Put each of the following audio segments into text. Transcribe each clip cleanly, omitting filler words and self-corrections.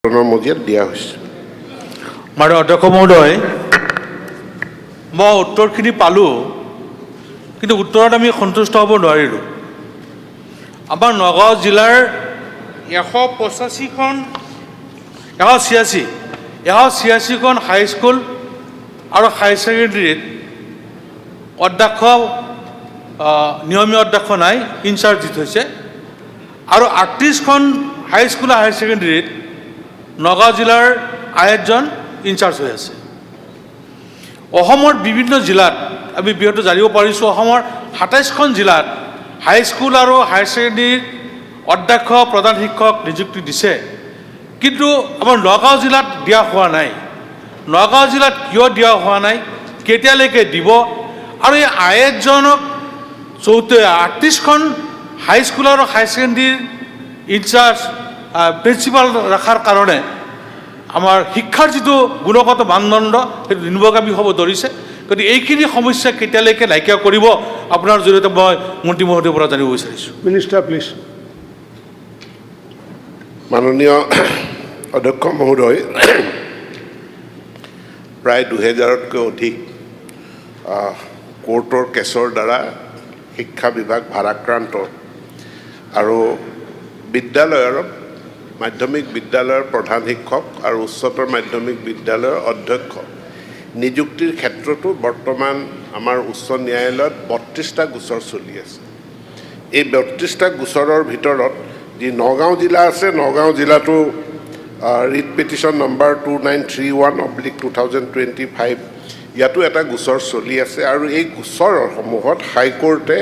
সদনৰ মজিয়াত দিয়া হৈছে। মাননীয় অধ্যক্ষ মহোদয়, মই উত্তৰখিনি পালোঁ, কিন্তু উত্তৰত আমি সন্তুষ্ট হ'ব নোৱাৰিলোঁ। আমাৰ নগাঁও জিলাৰ 185খন, 186, 186খন হাইস্কুল আৰু হায়াৰ ছেকেণ্ডেৰীত অধ্যক্ষ, নিয়মীয়া অধ্যক্ষ নাই, ইনচাৰ্জ দি থৈছে। আৰু 38খন হাইস্কুল আৰু হায়াৰ ছেকেণ্ডেৰীত নগাঁও জিলাৰ আই এছজন ইনচাৰ্জ হৈ আছে। অসমৰ বিভিন্ন জিলাত আমি বৃহৎ জানিব পাৰিছোঁ, অসমৰ 27খন জিলাত হাইস্কুল আৰু হায়াৰ ছেকেণ্ডেৰীত অধ্যক্ষ, প্ৰধান শিক্ষক নিযুক্তি দিছে, কিন্তু আমাৰ নগাঁও জিলাত দিয়া হোৱা নাই। নগাঁও জিলাত কিয় দিয়া হোৱা নাই, কেতিয়ালৈকে দিব আৰু এই আই এছজনক 38খন হাইস্কুল আৰু হায়াৰ ছেকেণ্ডেৰীৰ ইনচাৰ্জ প্ৰিন্সিপাল ৰখাৰ কাৰণে আমাৰ শিক্ষাৰ যিটো গুণগত মানদণ্ড, সেইটো নিম্নগামী হ'ব ধৰিছে। গতিকে এইখিনি সমস্যা কেতিয়ালৈকে নাইকিয়া কৰিব, আপোনাৰ জৰিয়তে মই মন্ত্ৰী মহোদয়ৰ পৰা জানিব বিচাৰিছোঁ। Minister, please. মাননীয় অধ্যক্ষ মহোদয়, প্ৰায় 2000তকৈ অধিক কোৰ্টৰ কেছৰ দ্বাৰা শিক্ষা বিভাগ ভাৰাক্ৰান্ত আৰু বিদ্যালয়ৰ, মাধ্যমিক বিদ্যালয়ৰ প্ৰধান শিক্ষক আৰু উচ্চতৰ মাধ্যমিক বিদ্যালয়ৰ অধ্যক্ষ নিযুক্তিৰ ক্ষেত্ৰতো বৰ্তমান আমাৰ উচ্চ ন্যায়ালয়ত 32টা গোচৰ চলি আছে। এই 32টা গোচৰৰ ভিতৰত যি নগাঁও জিলা আছে, নগাঁও জিলাতো writ petition number 2931/2025, ইয়াতো এটা গোচৰ চলি আছে। আৰু এই গোচৰৰ সমূহত হাইকোৰ্টে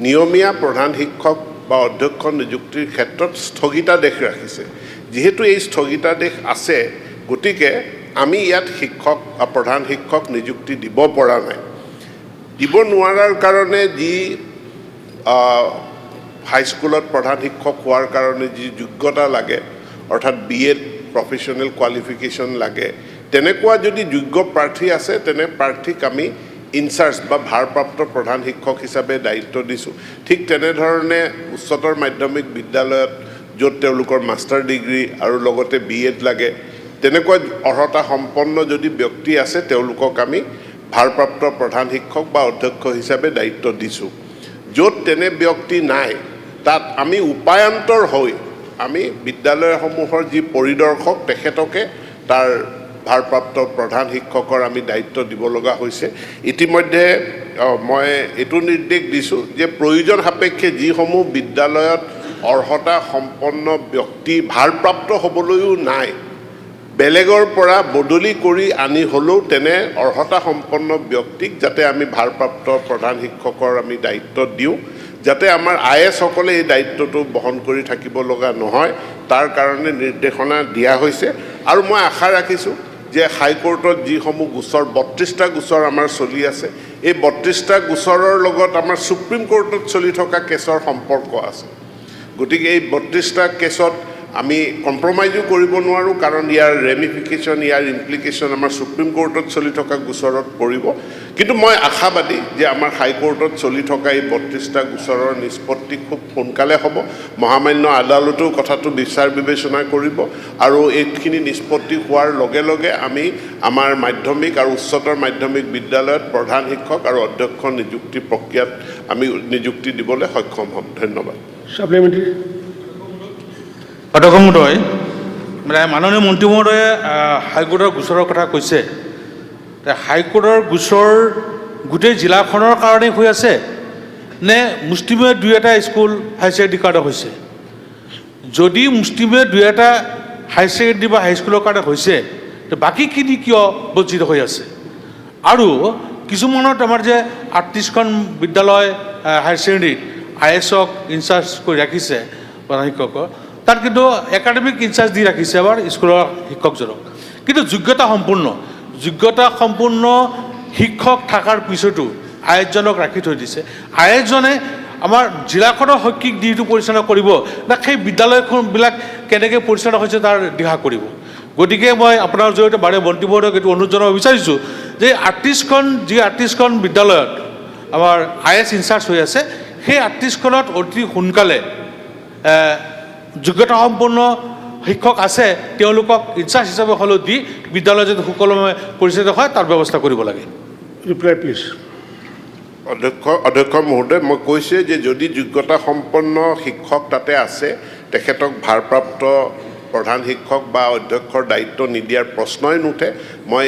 নিয়মীয়া প্ৰধান শিক্ষক বা অধ্যক্ষ নিযুক্তিৰ ক্ষেত্ৰত স্থগিতাদেশ ৰাখিছে। যিহেতু এই স্থগিতাদেশ আছে, গতিকে আমি ইয়াত শিক্ষক বা প্ৰধান শিক্ষক নিযুক্তি দিব পৰা নাই। দিব নোৱাৰাৰ কাৰণে যি হাইস্কুলত প্ৰধান শিক্ষক হোৱাৰ কাৰণে যি যোগ্যতা লাগে, অৰ্থাৎ বি এড প্ৰফেশ্যনেল কোৱালিফিকেশ্যন লাগে, তেনেকুৱা যদি যোগ্য প্ৰাৰ্থী আছে, তেনে প্ৰাৰ্থীক আমি ইনচাৰ্জ বা ভাৰপ্ৰাপ্ত প্ৰধান শিক্ষক হিচাপে দায়িত্ব দিছোঁ। ঠিক তেনেধৰণে উচ্চতৰ মাধ্যমিক বিদ্যালয়ত য'ত তেওঁলোকৰ মাষ্টাৰ ডিগ্ৰী আৰু লগতে বি এড লাগে, তেনেকুৱা অৰ্হতা সম্পন্ন যদি ব্যক্তি আছে, তেওঁলোকক আমি ভাৰপ্ৰাপ্ত প্ৰধান শিক্ষক বা অধ্যক্ষ হিচাপে দায়িত্ব দিছোঁ। য'ত তেনে ব্যক্তি নাই, তাত আমি উপায়ন্তৰ হৈ আমি বিদ্যালয়সমূহৰ যি পৰিদৰ্শক, তেখেতকে তাৰ ভাৰপ্ৰাপ্ত প্ৰধান শিক্ষকৰ আমি দায়িত্ব দিব লগা হৈছে। ইতিমধ্যে মই এইটো নিৰ্দেশ দিছোঁ যে প্ৰয়োজন সাপেক্ষে যিসমূহ বিদ্যালয়ত অৰ্হতা সম্পন্ন ব্যক্তি ভাৰপ্ৰাপ্ত হ'বলৈও নাই, বেলেগৰ পৰা বদলি কৰি আনি হ'লেও তেনে অৰ্হতা সম্পন্ন ব্যক্তিক যাতে আমি ভাৰপ্ৰাপ্ত প্ৰধান শিক্ষকৰ আমি দায়িত্ব দিওঁ, যাতে আমাৰ আই এছসকলে এই দায়িত্বটো বহন কৰি থাকিব লগা নহয়, তাৰ কাৰণে নিৰ্দেশনা দিয়া হৈছে। আৰু মই আশা ৰাখিছোঁ যে হাইকোৰ্টত যিসমূহ গোচৰ, 32টা গোচৰ আমাৰ চলি আছে, এই 32টা গোচৰৰ লগত আমাৰ ছুপ্ৰিম কোৰ্টত চলি থকা কেছৰ সম্পৰ্ক আছে। গতিকে এই 32টা কেছত আমি কম্প্ৰমাইজো কৰিব নোৱাৰোঁ, কাৰণ ইয়াৰ ৰেমিফিকেশ্যন, ইয়াৰ ইমপ্লিকেশ্যন আমাৰ ছুপ্ৰিম কোৰ্টত চলি থকা গোচৰত পৰিব। কিন্তু মই আশাবাদী যে আমাৰ হাইকোৰ্টত চলি থকা এই 32টা গোচৰৰ নিষ্পত্তি খুব সোনকালে হ'ব। মহামান্য আদালতেও কথাটো বিচাৰ বিবেচনা কৰিব আৰু এইখিনি নিষ্পত্তি হোৱাৰ লগে লগে আমি আমাৰ মাধ্যমিক আৰু উচ্চতৰ মাধ্যমিক বিদ্যালয়ত প্ৰধান শিক্ষক আৰু অধ্যক্ষ নিযুক্তি প্ৰক্ৰিয়াত আমি নিযুক্তি দিবলৈ সক্ষম হ'ম। ধন্যবাদ। Supplementary. অধ্যক্ষ মহোদয়, মানে মাননীয় মন্ত্ৰী মহোদয়ে হাইকোৰ্টৰ গোচৰৰ কথা কৈছে। তে হাইকোৰ্টৰ গোচৰ গোটেই জিলাখনৰ কাৰণেই হৈ আছে নে মুষ্টিমেয় দুই এটা স্কুল, হায়াৰ ছেকেণ্ডেৰীৰ কাৰণে হৈছে? যদি মুষ্টিমেয় দুই এটা হায়াৰ ছেকেণ্ডেৰী বা হাইস্কুলৰ কাৰণে হৈছে, তে বাকীখিনি কিয় বঞ্চিত হৈ আছে? আৰু কিছুমানত আমাৰ যে 38খন বিদ্যালয় হায়াৰ ছেকেণ্ডেৰীত আই এছক ইনচাৰ্জ কৰি ৰাখিছে প্ৰধান শিক্ষকৰ, তাত কিন্তু একাডেমিক ইনচাৰ্জ দি ৰাখিছে আমাৰ স্কুলৰ শিক্ষকজনক। কিন্তু যোগ্যতা সম্পূৰ্ণ শিক্ষক থকাৰ পিছতো আই এছজনক ৰাখি থৈ দিছে। আই এছজনে আমাৰ জিলাখনৰ শৈক্ষিক দিশটো পৰিচালনা কৰিব না সেই বিদ্যালয়খনবিলাক কেনেকৈ পৰিচালনা হৈছে তাৰ দিহা কৰিব? গতিকে মই আপোনাৰ জৰিয়তে বাৰে মন্ত্ৰী মহোদয়ক এইটো অনুৰোধ জনাব বিচাৰিছোঁ যে যি 38খন বিদ্যালয়ত আমাৰ I S in-charge হৈ আছে, সেই 38খনত অতি সোনকালে যোগ্যতাসম্পন্ন শিক্ষক আছে, তেওঁলোকক ইনচাৰ্জ হিচাপে হ'লেও দি বিদ্যালয় যাতে সুকলমে পৰিচালিত হয়, তাৰ ব্যৱস্থা কৰিব লাগে। Reply, please. অধ্যক্ষ মহোদয়, মই কৈছোঁৱে যে যদি যোগ্যতা সম্পন্ন শিক্ষক তাতে আছে, তেখেতক ভাৰপ্ৰাপ্ত প্ৰধান শিক্ষক বা অধ্যক্ষৰ দায়িত্ব নিদিয়াৰ প্ৰশ্নই নুঠে। মই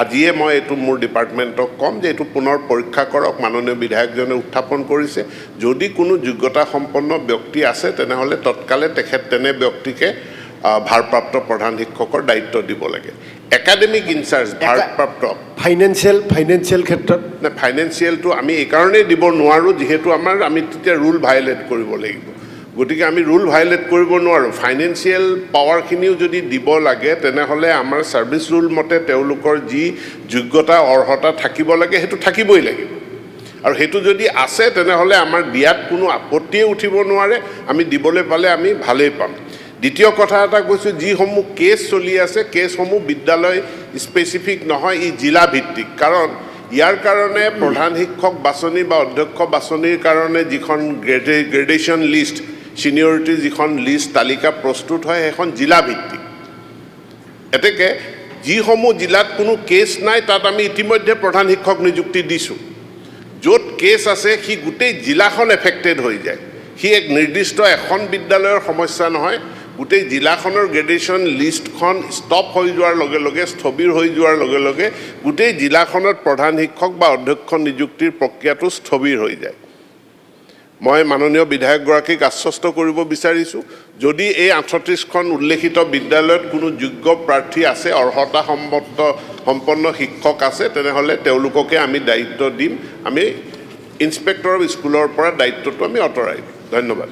আজিয়ে মই এইটো মোৰ ডিপাৰ্টমেণ্টক ক'ম যে এইটো পুনৰ পৰীক্ষা কৰক। মাননীয় বিধায়কজনে উত্থাপন কৰিছে, যদি কোনো যোগ্যতা সম্পন্ন ব্যক্তি আছে, তেনেহ'লে তৎকালে তেখেত তেনে ব্যক্তিকে ভাৰপ্ৰাপ্ত প্ৰধান শিক্ষকৰ দায়িত্ব দিব লাগে। একাডেমিক ইনচাৰ্জ ভাৰপ্ৰাপ্ত ফাইনেন্সিয়েল ক্ষেত্ৰত? নে, ফাইনেন্সিয়েলটো আমি এইকাৰণেই দিব নোৱাৰোঁ, যিহেতু আমি তেতিয়া ৰুল ভায়লেট কৰিব লাগিব। গতিকে আমি ৰুল ভায়লেট কৰিব নোৱাৰোঁ। ফাইনেন্সিয়েল পাৱাৰখিনিও যদি দিব লাগে, তেনেহ'লে আমাৰ ছাৰ্ভিচ ৰুল মতে তেওঁলোকৰ যি যোগ্যতা অৰ্হতা থাকিব লাগে, সেইটো থাকিবই লাগিব। আৰু সেইটো যদি আছে, তেনেহ'লে আমাৰ দিয়াত কোনো আপত্তিয়ে উঠিব নোৱাৰে। আমি দিবলৈ পালে আমি ভালেই পাম। দ্বিতীয় কথা এটা কৈছোঁ, যিসমূহ কেছ চলি আছে, কেছসমূহ বিদ্যালয় স্পেচিফিক নহয়, ই জিলা ভিত্তিক। কাৰণ ইয়াৰ কাৰণে প্ৰধান শিক্ষক বাছনি বা অধ্যক্ষ বাছনিৰ কাৰণে যিখন গ্ৰেডেশ্যন লিষ্ট, ছিনিয়ৰিটিৰ যিখন লিষ্ট তালিকা প্ৰস্তুত হয়, সেইখন জিলা ভিত্তিক। এতেকে যিসমূহ জিলাত কোনো কেছ নাই, তাত আমি ইতিমধ্যে প্ৰধান শিক্ষক নিযুক্তি দিছোঁ। য'ত কেছ আছে, সি গোটেই জিলাখন এফেক্টেড হৈ যায়। সি এক নিৰ্দিষ্ট এখন বিদ্যালয়ৰ সমস্যা নহয়। গোটেই জিলাখনৰ গ্ৰেডেশ্যন লিষ্টখন ষ্টপ হৈ যোৱাৰ লগে লগে, স্থবিৰ হৈ যোৱাৰ লগে লগে গোটেই জিলাখনত প্ৰধান শিক্ষক বা অধ্যক্ষ নিযুক্তিৰ প্ৰক্ৰিয়াটো স্থবিৰ হৈ যায়। মই মাননীয় বিধায়কগৰাকীক আশ্বস্ত কৰিব বিচাৰিছোঁ, যদি এই 38খন উল্লেখিত বিদ্যালয়ত কোনো যোগ্য প্ৰাৰ্থী আছে, অৰ্হতা সম্পন্ন শিক্ষক আছে, তেনেহ'লে তেওঁলোককে আমি দায়িত্ব দিম। আমি ইনস্পেক্টৰ অফ স্কুলৰ পৰা দায়িত্বটো আমি আঁতৰাই দিম। ধন্যবাদ।